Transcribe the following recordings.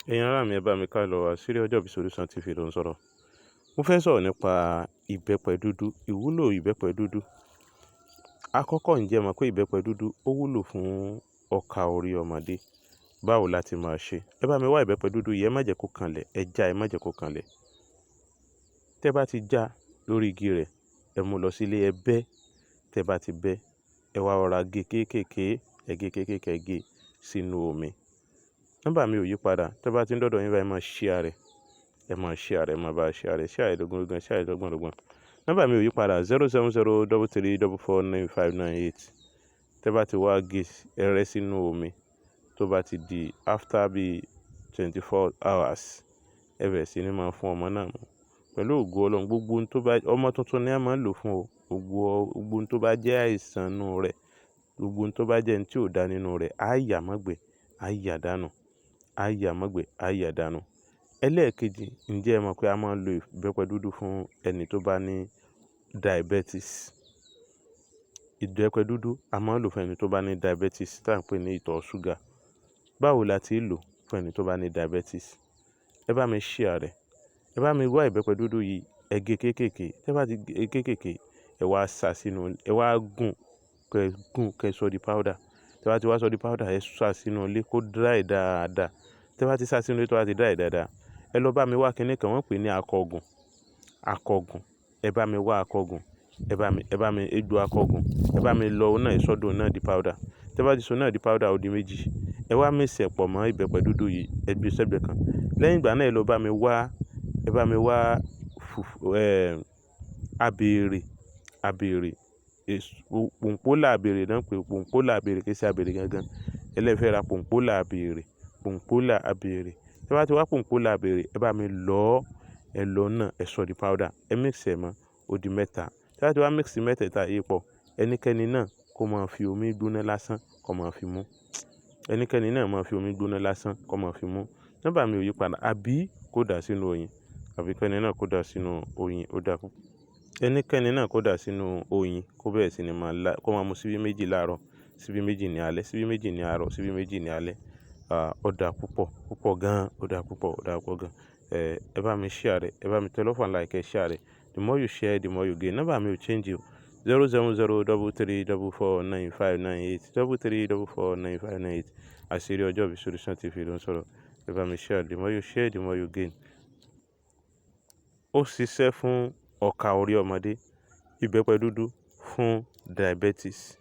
Ẹ̀yin ará mi, ẹ bá mi ká lọ. Àṣírí Ọjọ́ Ìbí Solution TV ló ń sọ̀rọ̀. Mo fẹ́ sọ̀rọ̀ nípa ìbẹ́pẹ dúdú, ìwúlò ìbẹ́pẹ dúdú. Àkọ́kọ́, ǹjẹ́ ẹ mọ̀ pé ìbẹ́pẹ dúdú ó wúlò fún ọkà orí ọmọdé? Báwo la ti máa ṣe? Ẹ bá mi wá ìbẹ́pẹ dúdú yìí, ẹ má jẹ́ kó kanlẹ̀, ẹ já, ẹ má jẹ́ kó kanlẹ̀. Tẹ́ bá ti já lórí igi rẹ̀, ẹ mú lọ sílé, ẹ bẹ́. Tẹ́ bá ti bẹ́, ẹ wá rọra gé kéékèèké, ẹ gé kéékèèké, ẹ gé sínú omi. Nọ́mbà mi ò yí padà. Tẹ́ bá ti ń dọ́dọ̀ yín báyìí, ẹ máa share rẹ̀. Ẹ máa share rẹ̀, ẹ máa bá share rẹ̀. Share rẹ̀ lógún lógún, share rẹ̀ lọ́gbọ̀n lọ́gbọ̀n. Nọ́mbà mi ò yí padà: 07033449598. Tẹ́ bá ti wá gé, ẹ rẹ́ sínú omi. Tó bá ti di after bí 24 hours, ẹ bẹ̀rẹ̀ sí ní máa fún ọmọ náà mu. Pẹ̀lú ògo Ọlọ́run, gbogbo ohun tó bá ọmọ tuntun ni a máa ń lò fún o. Gbogbo ohun tó bá jẹ́ àìsàn inú rẹ̀, gbogbo ohun tó bá jẹ́ ohun tí ò dá nínú rẹ̀, á yà mọ́gbẹ́, á yà dànù, á yà mọ́gbẹ́, á yà dànù. Ẹlẹ́ẹ̀kejì, ǹjẹ́ ẹ mọ̀ pé a máa ń lo ìbẹ́pẹ dúdú fún ẹni tó bá ní diabetes? Ìbẹ́pẹ dúdú a máa ń lò fún ẹni tó bá ní diabetes, tí à ń pè ní ìtọ̀ ṣúgà. Báwo la ti ń lò fún ẹni tó bá ní diabetes? Ẹ bá mi share rẹ̀. Ẹ bá mi wá ìbẹ́pẹ dúdú yìí, ẹ gé kéékèèké. Tẹ́ bá ti gé kéékèèké, ẹ wá sá sínú, ẹ wá gún, kẹ gún, kẹ sọ di powder. Tẹ́ bá ti wá sọ di powder, ẹ sá sínú ilé kó dry dáadáa. Tẹ́ bá ti sá sínú ilé tó bá ti dry dáadáa, ẹ lọ bá mi wá kíní kan wọ́n ń pè ní akọgun. Akọgun. Ẹ bá mi wá akọgun. Ẹ bá mi egbò akọgun. Ẹ bá mi lọ òun náà, ẹ sọ́dọ̀ náà di powder. Tẹ́ bá ti sọ náà di powder, ó di méjì. Ẹ wá mix ẹ̀ pọ̀ mọ́ ìbẹ́pẹ dúdú yìí, ẹ gbé sẹ́gbẹ̀ẹ́ kan. Lẹ́yìn ìgbà náà, ẹ lọ bá mi wá, ẹ bá mi wá fùfú, abèrè, abèrè, pòǹpólà abèrè náà ń pè, pòǹpólà abèrè, kì í ṣe abèrè gangan. Ẹ lè fẹ́ ra pòǹpólà abèrè, pòǹpólà abèrè. Tẹ́ bá ti wá pòǹpólà abèrè, ẹ bá mi lọ̀, ẹ lọ náà, ẹ sọ di powder, ẹ mix ẹ̀ mọ́, ó di mẹ́ta. Tẹ́ bá ti wá mix mẹ́tẹ̀ẹ̀ta yìí pọ̀, ẹnikẹ́ni náà kó máa fi omi gbóná lásán kó máa fi mú. Ẹnikẹ́ni náà máa fi omi gbóná lásán kó máa fi mú. Nọ́mbà mi ò yí padà, àbí kó dà sínú oyin, àbí kẹ́ni náà kó dà sínú oyin, ó dà púpọ̀. Ẹnikẹ́ni náà kó dà sínú oyin, kó bẹ̀rẹ̀ sí ní máa lá, kó máa mu síbí 2 láàárọ̀, síbí 2 ní alẹ́, síbí 2 ní àárọ̀, síbí 2 ní alẹ́. À, ó dà púpọ̀, púpọ̀ gan, ó dà púpọ̀, ó dà púpọ̀ gan. Ẹ bá mi share rẹ̀, ẹ bá mi tẹ love and like, ẹ share rẹ̀. The more you share, the more you gain. Nọ́mbà mi ò change o. 07033449598, 33449598. Àṣírí Ọjọ́ Ìbí Solution TV ló ń sọ̀rọ̀. Ẹ bá mi share. The more you share, the more you gain. Ó ṣiṣẹ́ fún ọkà orí ọmọdé, ìbẹ́pẹ dúdú fún diabetes.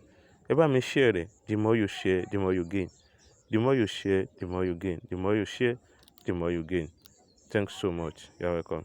Ẹ bá mi share rẹ̀. The more you share, the more you gain. The more you share, the more you gain. The more you share, the more you gain. Thanks so much. You're welcome.